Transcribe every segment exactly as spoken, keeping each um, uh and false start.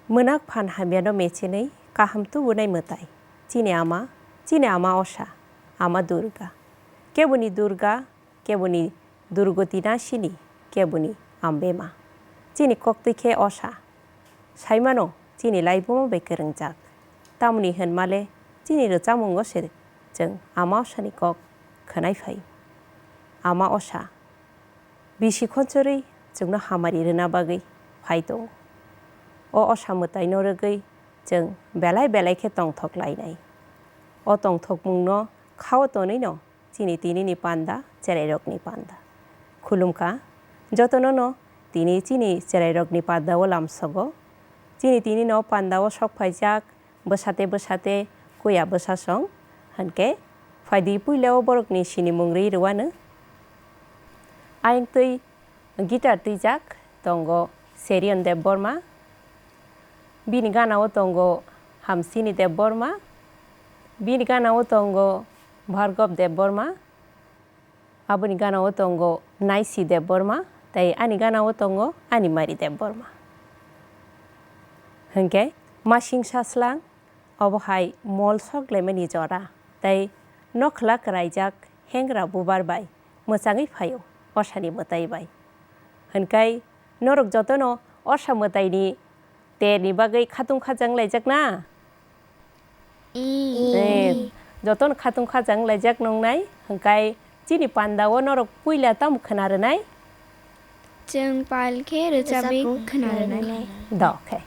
Mwnak phan hamyano mechenwi kaham tubunai mwtai. Chini ama, chini ama Osa, ama Durga. Keboni Durga, keboni Durgoti na sini, keboni Ambema. Chini koktwi khe Osa. Saimano chini laibuma bai kwrwngjak. Tamoni hwnmale chini rwchapmungo se chwng ama Osani kok khwnai phai. Ama Osa. Bisi khonchorwi chwngno hamari rwna bagwi phai tongo. O Osa mwtaino rwgwi chwng belai belai khe tongthok lainai. O tongthokmungno khao tonwino chini tinini panda, cherairokni panda. Khulumkha, jotonono tini chini cherairokni pandao lamsogo. Chini tinino pandao sok phaijak, bwsate bwsate kuya bwsasong, hwnkhe phaidi puila o borokni sinimung rwi rwano. Ayang twi guitar twijak tongo Serion Debbarma, bini gana o tongo Hamsini Debbarma, bini gana o tongo Bhargab Debbarma, aboni gana o tongo Naisi Debbarma, tei ani gana o tongo Animari Debbarma. Hwnkhe masing saslang obo hai mol sok laimani jora, tei nokhla kwraijak hengra bubar bai mwchangwi phaio Osani mwtai bai. Hwnkhe norok jotono Osa mwtaini terni bagwi khatung khajang laijak na? Ee. Ee, jotono khatung khajang laijak nungnai, hwnkhe chini pandao norok puila tamo khwna rwnai? Chwng pal khe rwchabwi khwna rwnai. Do khe.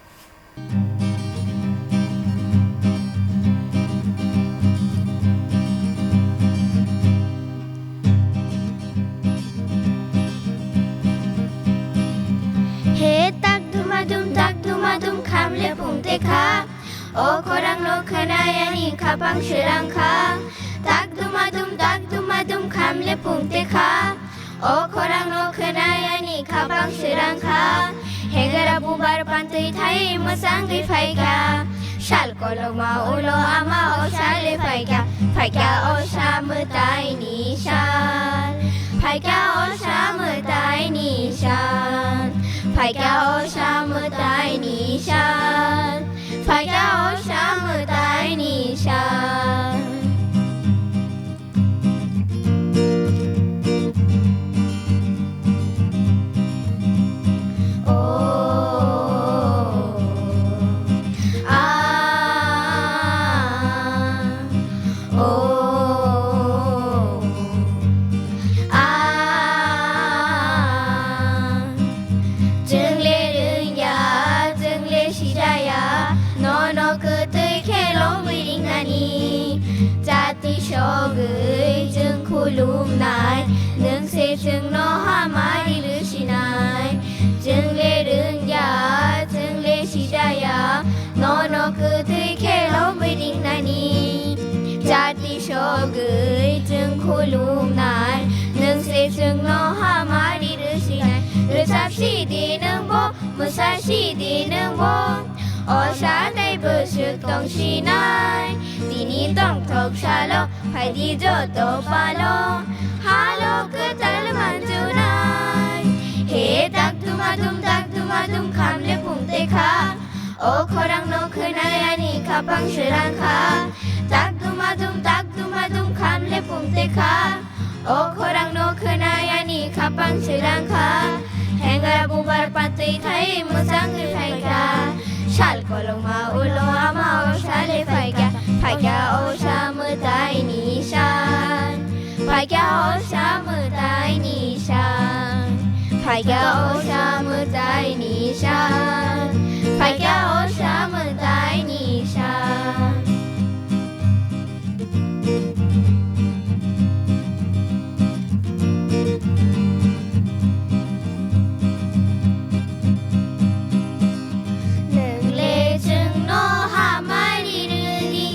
He tak duma dum, tak duma dum, khamle phung te kha. O khorang no khwnai ani khapang srang kha. Tak duma dum, tak duma dum, khamle phung te kha. O khorang no khwnai ani khapang srang kha. Hengara bubar pantwi thai mwchangwi phai kha. Sal kolokma ulo ama Osa le phai kha. Phai kha Osa mwtai ni sal. Phai kha Osa mwtai ni sal. Phai kha Osa mwtai ni sal. Phai kha Osa mwtai ni sal. O, a, o, a. Chwng le rwngya, chwng le sijaya, nono kwtwi khe romwi ringnani. Jati sogwi chwng khulumnai, nwng se chwngno hamari rwsinai. Chwng le rwngya, chwng le sijaya, nono kwtwi khe romwi ringnani. Jati sogwi chwng khulumnai, nwng se chwngno hamari rwsinai. Rwchap sidi nwngbo, mwsa sidi nwngbo, Osa tei bwswk tongsinai. Tini tongthok salo, phaidi joto palo, halo kwtal manjunai. He tak duma dum, tak duma dum, khamle phung te kha. O khorang no khwnai ani khapang srang kha. Tak duma dum, tak duma dum, khamle phung te kha. O khorang no khwnai ani khapang srang kha. Hengara bubar patwi thai mwchangwi phai kha. Sal kolokma ulo ama Osa le phai kha. Phai kha Osa mwtai ni sal. Phai kha Osa mwtai ni sal. Phai kha Osa mwtai ni sal. Phai kha Osa mwtai ni sal. Nwng le chwngno hamari rwdi,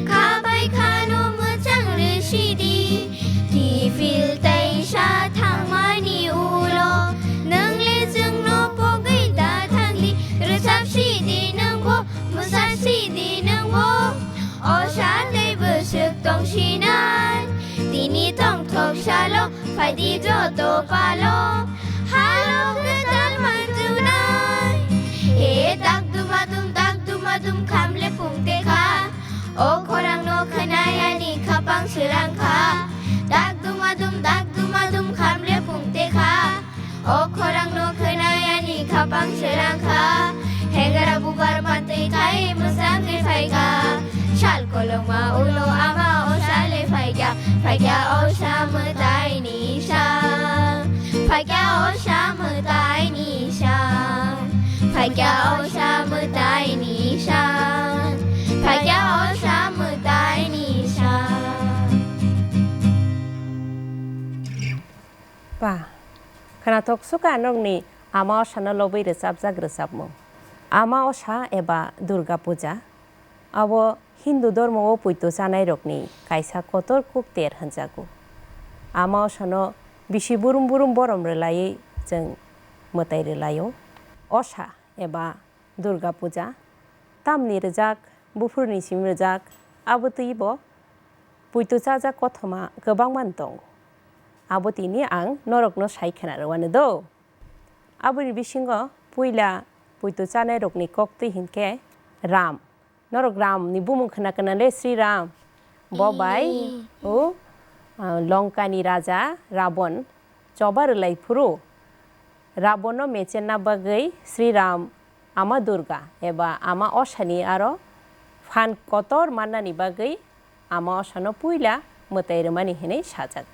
kha bai khano mwchang rwsidi. Kiphil teisa thangmani ulo, nwng le chwngno pogwi da thangdi. Rwchap sidi nwngbo, mwsa sidi nwngbo, Osa tei bwswk tongsinai. Tini tongthok salo, phaidi joto palo, halo kwtal manjunai. He tak duma dum, Serangkha, hengara bubar pantwi khai mwsangwi phaikha. Sal koloma ulo ama osa le phaikha, phaikha osa mwtaini sa. Phaikha osa mwtaini sa. Phaikha osa mwtaini sa. Phaikha osa mwtaini sa. Ba, khwnathok suka nokni ama osano lobwi rwchapjak rwchapmung. Ama osa eba Durga Puja, abo Hindu dhormo o poito chanairokni kaisa kotor kuk ter hwnjago. Ama osano bisi burum burum borom rwlaiwi chwng mwtai rwlaio. Osa eba Durga Puja, tamni rwjak, buphurni simi rwjak, abo twibo poito chajak kothoma kwbangma tongo. Abo tini ang norokno sai khwna rwano do. Aboni bisingo puila poito chanairokni koktwi hinkhe Ram. Norok Ram ni bumung khwna khwna le Sri Ram. Bo bai o, ah, Lanka ni raja Rabon choba rwlai phuru Rabon no mechenna bagwi Sri Ram ama Durga eba ama Osani aro phan kotor mannani bagwi ama Osano puila mwtai rwmani hinwi sajago.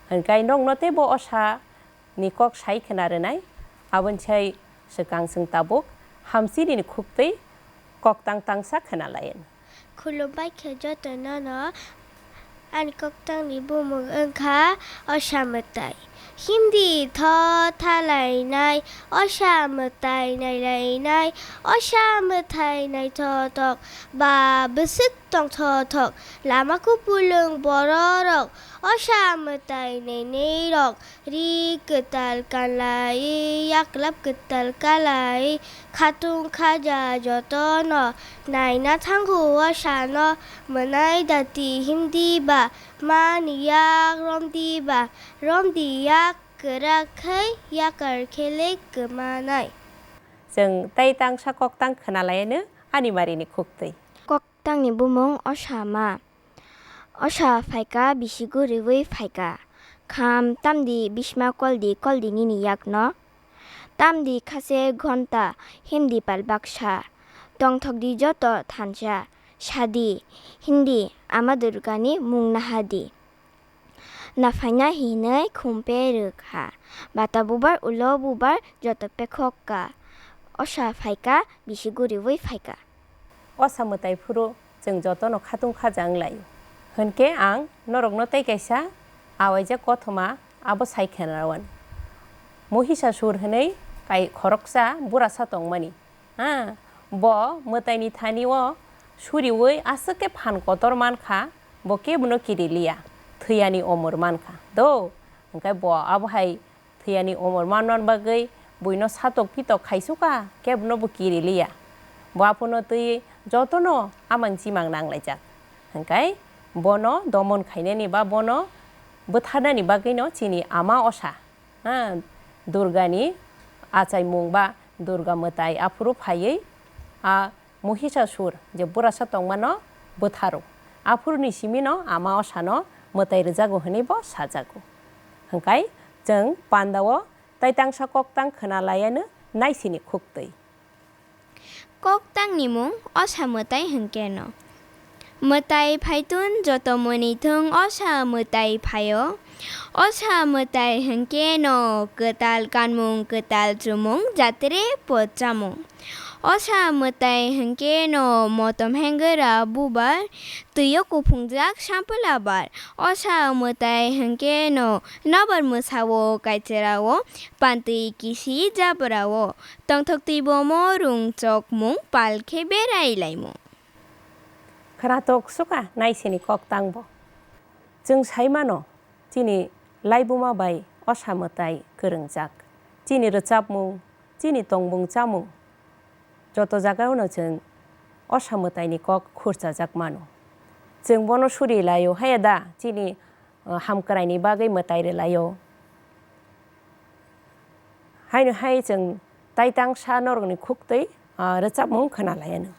Hwnkhai nokno teibo Osa ni kok sai khwna rwnai, aboni sai swkang chwng tabuk hamchini ni khuktwi koktang tangsa khwna lai. Khulumbai khe jotono no, ani koktangni bumung wngkha Osa mwtai. Hindi tho thalainai, Osa mwtai nailainai, Osa mwtai naithothok, ba bwswk tongthothok, lama kupulung bororok, Osa mwtai nainairok, ri kwtal kanlai, yaklap kwtal kalai, khatung khaja jotono naina thango Osano, mwnai dati himdi ba, mani yak romdi ba, romdi yak kwrak khai yakar khelek kwmanai. Chwng tei tangsa koktang khwna laiano ani marini khuktwi. Koktangni bumung Osa ma. Osa phaikha bisi guriwi phaikha. Kham tamdi bisma koldi koldi nini yakno. Tamdi khase ghonta himdi pal baksa. Tongthokdi joto thansa. Sadi, hindi, Ama Durgani mung nahadi. Naphaina hinwi khumpe rwkha. Bata bubar ulo bubar joto pekhok ka. Osa phaikha bisi guriwi phaikha. Osa mwtai phuru chwng jotono khatung khaja wng lai. Hwnkhe ang norokno tei kaisa awaijak kothoma abo sai khwna rwani. Mohisasur hwnwi kai khoroksa burasa tongmani. Ha, bo mwtaini thani o suriwi aswk khe phan kotor mankha, bo kebono kiri liya, thwiyani omor mankha. Do, hwnkhe bo abo hai thwiyani omor manna bagwi buino satok pitok khaisukha, kebono bo kiri liya. Bo aphano twi jotono amang chimang nanglaijak. Hwnkhe bono domon khainani ba bono bwtharnani bagwino chini ama Osa, ha, Durgani achaimung ba Durga mwtai aphuru phaiwi a Mohisasur je burasa tongmano bwtharo. Aphuruni simino ama Osano mwtai rwjago hwnwi bo sajago. Hwnkhe chwng pandao taitangsa koktang khwna laiano naisini khuktwi. Koktangni mung Osa mwtai hwnkeno. Mwtai phaitun joto mwnwi thung Osa mwtai phaio. Osa mwtai hwnkeno kwtal kanmung kwtal chumung jatre pochamung. Osa mwtai hwnkeno motom hengera bubar twio kuphungjak sampwla bar. Osa mwtai hwnkeno nobar mwsao kaicherao pantwi kisi jabrao. Tongthok twi bomo rwngchokmung pal khe berai laimung. Khwnathok sukha naisini koktangbo. Chwng sai mano, chini laibuma bai Osa mwtai kwrwngjak. Chini rwchapmung, chini tongmung chamung, joto jagao no chwng Osa mwtaini kok khurchajak mano. Chwng bono suri laio, haya da, chini, uh, hamkraini bagwi mwtai rwlaio. Haino hai chwng taitangsa norokni khuktwi, ah, rwchapmung khwna laiano.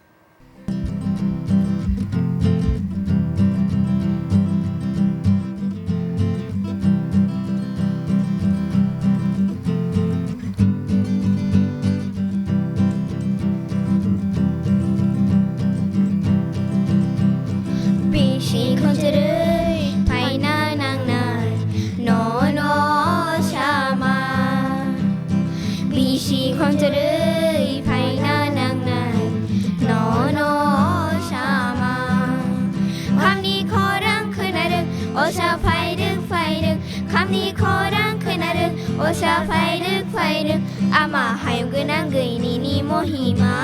Bisi khonchorwi phaina nangnai nono sama. Khamni khorang khwnarwk osa phairwk phairwk. Khamni khorang khwnarwk osa phairwk phairwk. Ama hayung gwnangwi nini mohima.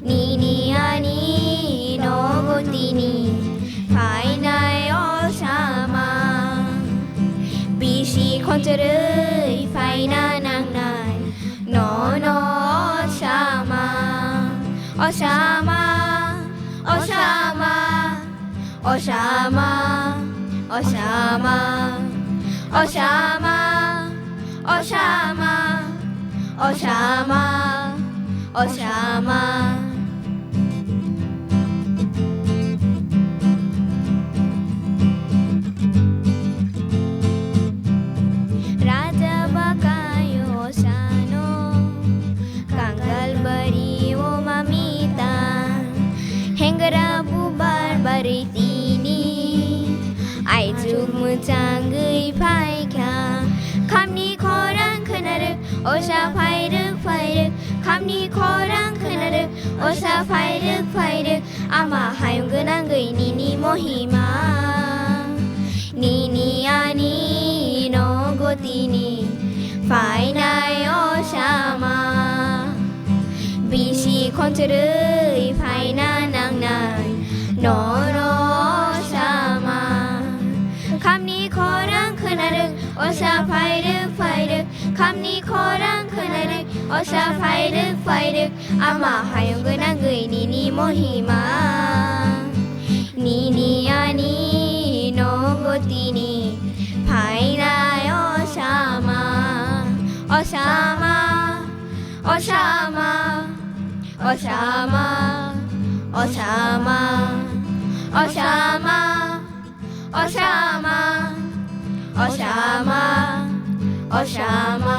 Nini ani nogo tini phainai o sama. Bisi khonchorwi phaina nangnai nono o sama. O sama, o sama. O sama, o sama, o sama, o sama, o sama, o sama. Raja bakayo sano. Kangal bari o mamita, hengra bubar bari tini. Aichuk mwchangwi phaikha, khamni khorang khwnarwk, osa phairwk phairwk. Khamni khorang khwnarwk, osa phairwk phairwk. Ama hayung gwnangwi nini mohima. Nini ani nogo tini phainai o sama. Bisi khonchorwi phaina nangnai nono o sama. Khamni khorang khwnarwk osa phairwk phairwk. Khamni khorang khwnarwk osa phairwk phairwk. Ama hayung gwnangwi nini mohima. Nini ani nogo tini phainai o sama. O sama, o sama, o sama, o sama, o sama. O sama, o sama, o sama.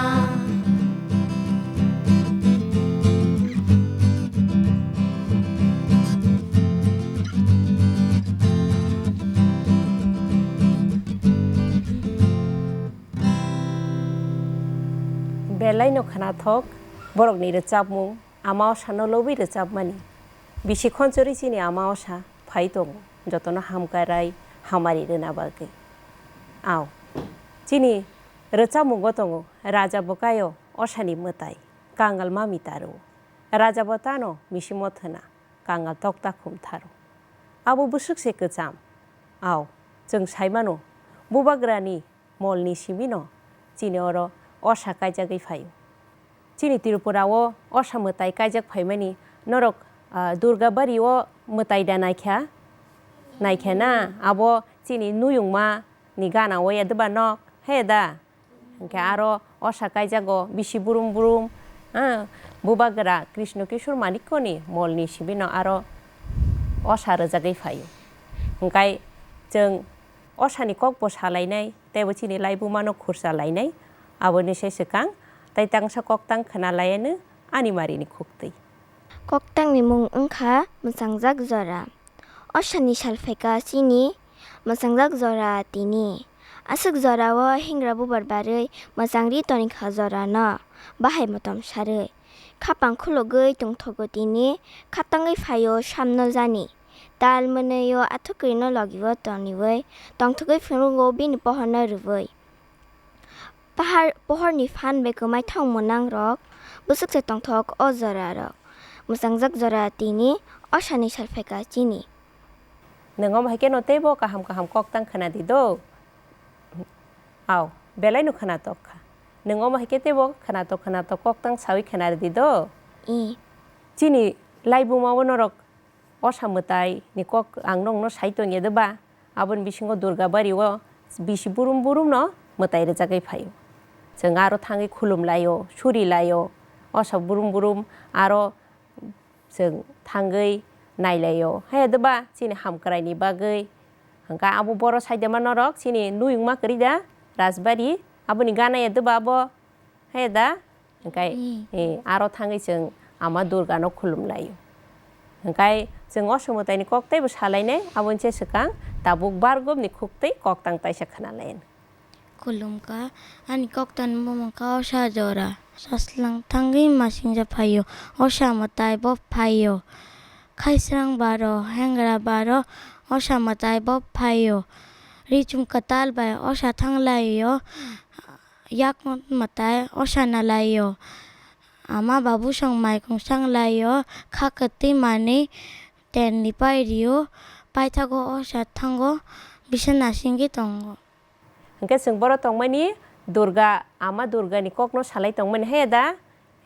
Belai no khwnathok borokni rwchapmung. Ama osano lobwi rwchapmani. Bisi khonchorwi chini ama osa phai tongo, jotono hamkrai hamari rwna bagwi. Ao, chini rwchapmungo tongo, raja bwkaio osani mwtai, kangal mami taro. Raja bo tano misimo thwna, kangal tokta khum tharo. Abo bwswk se kwcham. Ao, chwng sai mano, bubagrani molni simi no chini oro osa kaijagwi phaio. Chini Tripura o osa mwtai kaijak phaimani norok, ah, Durga bari o mwtai da naikha? Naikha na? Abo chini nuyungma ni gana o ya deba nok, he da? Hwnkhe aro osa kaijago bisi burum burum, ah, bubagra Krishna Kishore Manikko ni molni simi no aro osa rwjagwi phaio. Hwnkhe chwng osani kokbo salainai, teibo chini laibuma no khursa lainai, aboni se swkang tei tangsa koktang khwna laianw ani marini khuktwi. Koktangni mung wngkha Mwchangjak Jora. Osani sal phaikha chini mwchangjak jora tini. Aswk jorao hingra bubar barwi mwchangri tonikha jorano bahai motom sarwi. Khapang khulugwi tongthogo tini, khatangwi phaio samno jani. Tal mwnwio athukrino logio toniwi, tongthogwi phunukgo bini pohorno rwui. Pahar, pohorni phan bai kwmai thang mwnang rok, bwswk se tongthok o jora rok. Mwchangjak jora tini, osani sal phaikha chini. Nwng omo hai kheno teibo kaham kaham koktang khwna di do. Au, belai no khwnatok kha. Nwng omo hai khe teibo khwnatok khwnatok koktang sawi khwna rwdi do. I. Chini laibuma o norok osa mwtai ni kok ang nokno sai tongya de ba? Aboni bisingo Durga bari o bisi burum burum no mwtai rwjagwi phaio. Chwng aro thangwi khulum laio, suri laio, osa burum burum aro chwng thangwi nailaio. Haya de ba chini hamkrai ni bagwi. Hwnkha abo boro saidema norok chini nuyungma kwrwi da Rajbari. Aboni gana ya de ba abo. Haya da? Hwnkhe, Hmm. eh, aro thangwi chwng Ama Durgano khulum laio. Hwnkhe chwng osa mwtaini kok teibo salainai, aboni se swkang tabuk bargobni khuktwi koktang taisa khwna lainai. Khulumkha, ani koktani bumung kha Osa Jora. Saslang thangwi masingcha phaio, Osa mwtai bo phaio. Khaisrang baro, hengra baro, Osa mwtai bo phaio. Richum kwtal bai Osa thanglaio, yak mwtai Osa nalaio. Ama babu song maikung sanglaio, kha kwtwi manwi tenni pai rio, paithago Osa thango, bisa nasingwi tongo. Hwnkhe chwng boro tongmani Durga, Ama Durgani kokno salai tongmani hai da?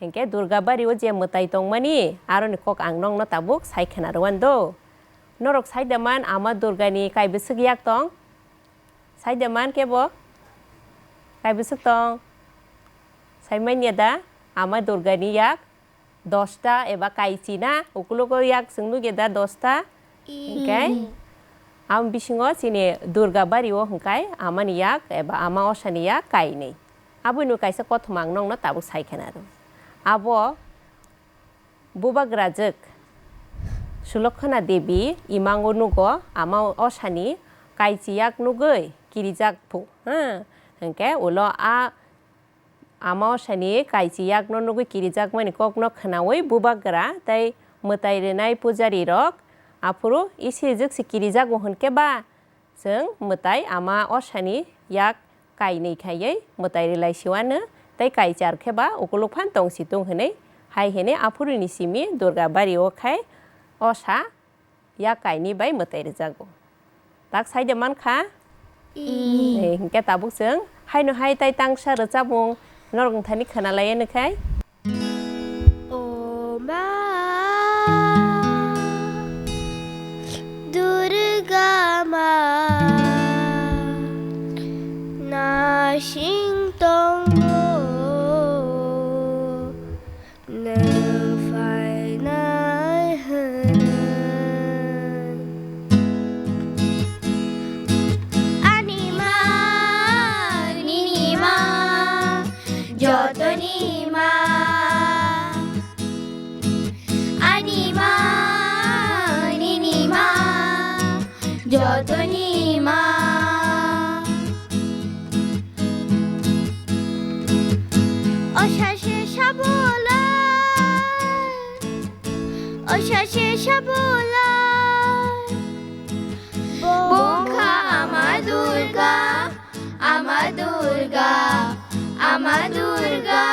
Hwnkhe Durga bario je mwtai tongmani, aroni kok ang nokno tabuk sai khena rwando. Norok sai da man Ama Durgani kaibwswk yak tong? Sai da man kebo? Kaibwswk tong? Sai manya da? Ama Durgani yak dosta eba kaichi na, ukulogo yak chwng nugya da dosta? Hwnkhe, mm, am bisingo chini Durga bario hwnkhe amani yak eba Ama Osani yak kainwi. Aboino kaisa kothoma ang nokno tabuk sai khena rw. Abo bubagrajwk Sulokhana Devi imango nugo Ama Osani kaichi yak nugwi kirijak phu, ha? Hwnkhe ulo a Ama Osani kaichi yakno nugwi kirijakmani kokno khwnaui bubagra tei mwtai rwnai pujarirok aphuru isirijwk se kirijago hwnkhe ba chwng mwtai Ama Osani yak kainwi khaiwi mwtai rwlai siwano tei kaichar khe ba ukuluk phan tongsi tung hwnwi hai hwnwi aphuruni simi Durga bario khai Osa yak kainwi bai mwtai rwjago. Tak sai de man kha? Mm. Eh, hwnkhe tabuk chwng haino hai tai tangsa rwchapmung norok wngthani khwna lai anw khai. O ma Durga ma, nasing tongo. Nwng phainai hwnwi. Ani ma, nini ma, jotoni ma. Ani ma, nini ma, jotoni ma. O sachi sabolai, o sachi sabolai. Bo wngkha Ama Durga, Ama Durga, Ama Durga,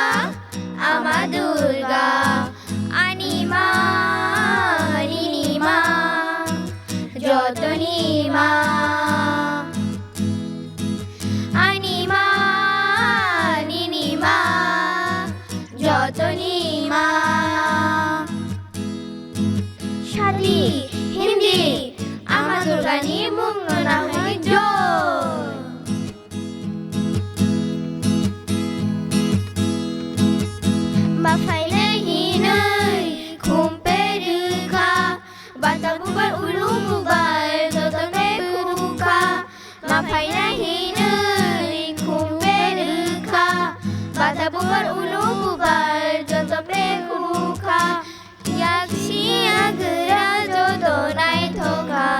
Ama Durga. Ani ma, nini ma, jotoni ma. Ani ma, nini ma, jotoni ma. Shadi, Hindi, Ama Durgani mungno nahai jo. Ma phainai hinwi khumpe rwkha, bata bubar ulu bubar joto me khukha. Ma phainai hinwi khumpe rwkha, bata bubar ulu bubar joto me khukha. Yaksi yagra joto naithokha.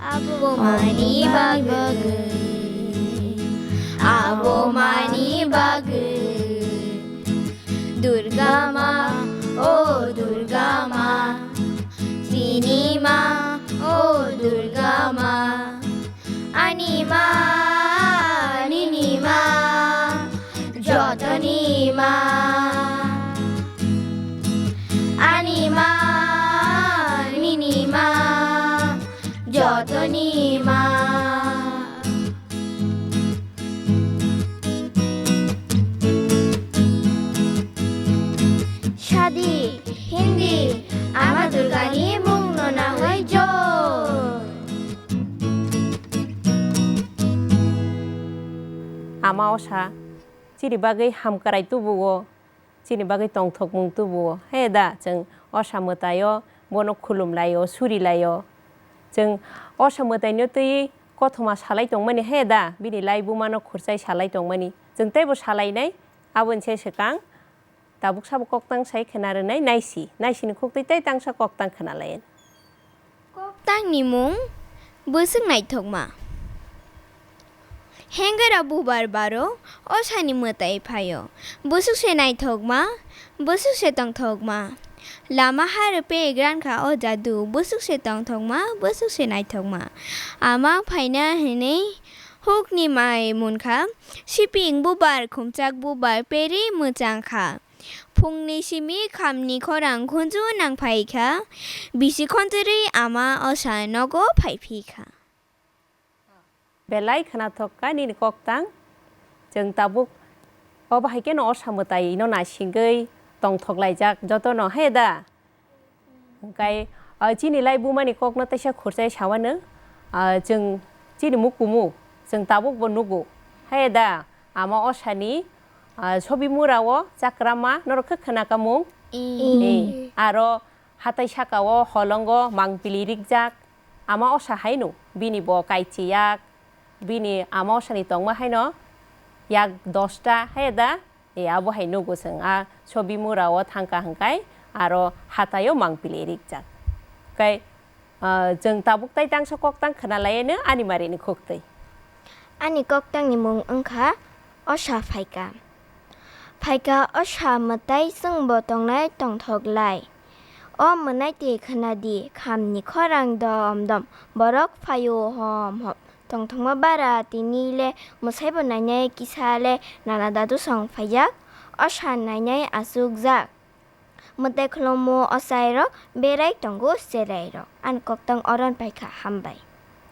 Abo mani bagwi, abo mani bagwi. Durga ma, o Durga ma, chini ma, o Durga ma. Ani ma, nini ma, jotoni ma. Ani ma, nini ma, jotoni ma. Shadi, Hindi, Ama Durgani mungno nahai jo. Ama Osa, chini bagwi hamkrai tubuo, chini bagwi tongthokmung tubuo. He da, chwng Osa mwtaio bono khulumlaio, surilaio. Chwng Osa mwtaino twi kothoma salai tongmani he da, bini laibumano khurchai salai tongmani. Chwng teibo salainai, aboni se swkang. Tabuk sabo koktang sai khwna rwnai naisi, naisini khuktwi tei tangsa koktang khwna lai. Koktangni mung bwswk naithokma. Hengera bubar baro osani mwtai phaio. Bwswk se naithokma, bwswk se tongthokma. Lama hai rwpek rankha o jadu, bwswk se tongthokma, bwswk se naithokma. Ama phaina hwnwi hukni mai munkha, siping bubar khumchak bubar peri mwchangkha. Phungni simi khamni khorang khunju nangphaikha, bisi khonjorwi ama osa nogo phaiphikha. Belai khwnathok kha nini koktang. Chwng tabuk obo hai kheno osa mwtai no naisingwi tongthok laijak jotono, he da? Hwnkhe, ah, chini laibuma ni kokno teisa khurchai sawano, ah, chwng chini mukumu chwng tabuk bo nugo, he da? Ama osani, ah, sobi mura o chakramma norok khe khwna kamung? Ee. Ee. Aro hatai saka o holongo mangpili rikjak. Ama osa haino bini bo kaichi yak, bini ama osani tongma haino yak dosta, he da? E, abo hai nugo chwng a sobi mura o thangkha hwnkhe aro hatai o mangpili rikjak. Kai, ah, chwng tabuk tai tangsa koktang khwna laiano ani mari ni khuktwi. Ani koktang ni mung wngkha Osa Phaikha. Phaikha osa mwtai chwngbo tongnai tongthok lai. O mwnai twi khwnadi khamni khorang dom dom borok phaio hom hom. Tongthokma bara tini le mwsaibo nainai kisa le nana dadu song phaijak. Osa nainai achukjak. Mwtai khulummo ochairok berai tongo cherairok. Ani koktang oron paikha hambai.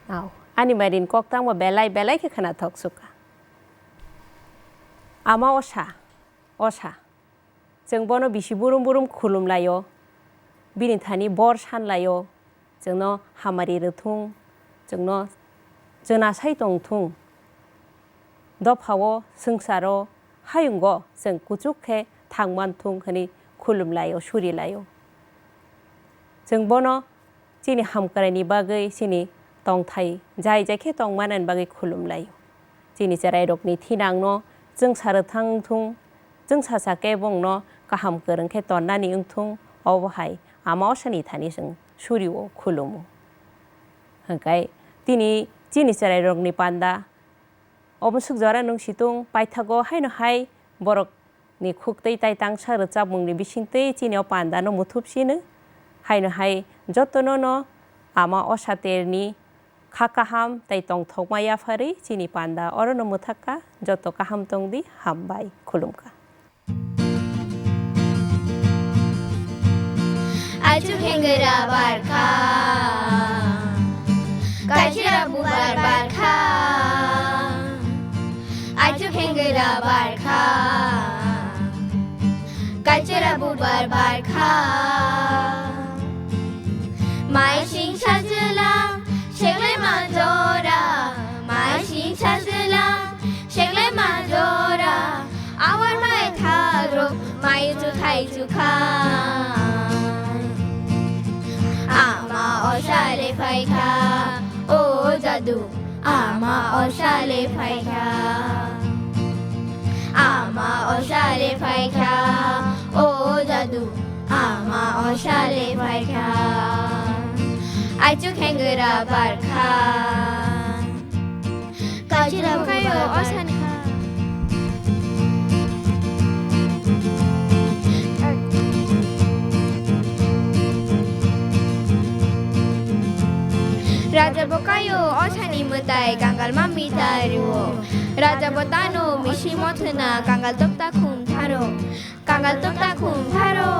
Au, ani mairin koktangbo belai belai khe khwnathok sukha. Ama osa, osa. Chwng bono bisi burum burum khulum laio, bini thani bor san laio, chwngno hamari rwthung, chwngno chwna sai tong thung. Dophao swngcharo hayungo chwng kuchuk khe thang man thung hwnwi khulum laio, suri laio. Chwng bono chini hamkraini bagwi, chini tongthai jai jai khe tong manani bagwi khulum laio. Chini cherairokni thinangno chwngsa rwthang wng thung, chwngsa sa khe bongno kaham kwrwng khe tonnani wng thung, obo hai ama osani thani chwng surio khulumo. Hwnkhe tini chini cherairokni panda obo swk jora nwng situng paithago haino hai borok ni khuktwi tai tangsa rwchapmungni bisingtwi chini o pandano muthup sino. Haino hai jotono no ama osa terni kha kaham tai tongthokma yapharwi chini panda orono mwthakha. Joto kaham tongdi, hambai, khulumkha. Aichu khengra barkha, kaichira bubar barkha. Aichu khengra barkha, kaichira bubar barkha. Mai sing sajla, segle manjora. Mai sing sajla, segle manjora. Awar mai thagro, mai chu thai chu kha. Ama osale phaikha, o jadu. Ama osale phaikha. Ama osale phaikha. O jadu. Ama osale phaikha. Aichu khengra barkha. Kachira kayo osani. Raja bo kayo osani mwtai kangal mami tariwo. Raja bo tano misi mothwna kangal tokta khum tharo. Kangal tokta khum tharo.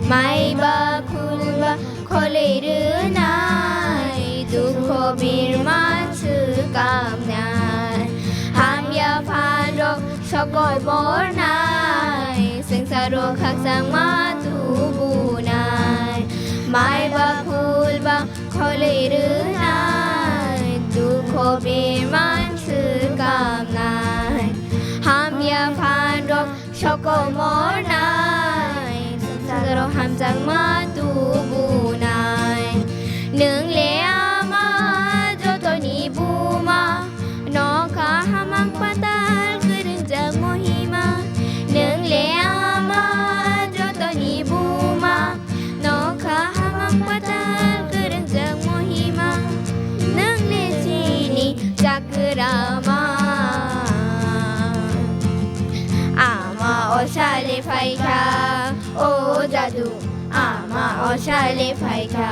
Mai ba khul ba kholwi rwnai, dukho birma swkamnai. Hamya phanrok sokoi bornai, swngcharo khakchangma tubunai. Mai ba khul ba kholwi rwnai, dukho birma swkamnai. Hamya phanrok sokomornai, swngcharo hamjakma tubunai. Nwng le ama jotoni buma, nokha hamang patal kwrwngjak mohima. Nwng Jadu, ama o sale phaikha.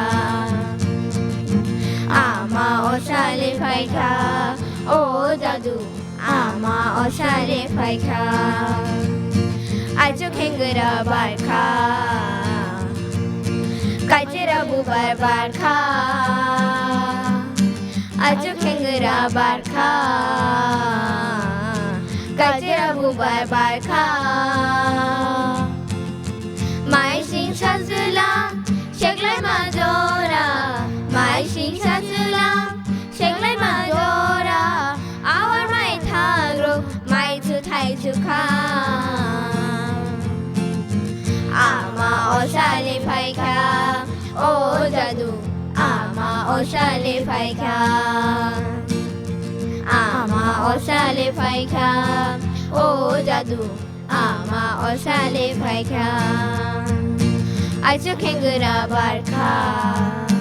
Ama o sale phaikha. O jadu, ama o sale phaikha. Aichu khengra barkha. Kaitera bubar barkha. Aichu khengra barkha. Kaitera bubar barkha. Mai sing sajwla, seklai ma jora. Mai sing sajwla, seklai ma jora. Awar mai thangro, mai chu thai chu kha. Ama o sale phaikha, o jadu. Ama o sale phaikha. Ama o sale phaikha, o jadu. Ama o sale phaikha. Aichu khengra barkha.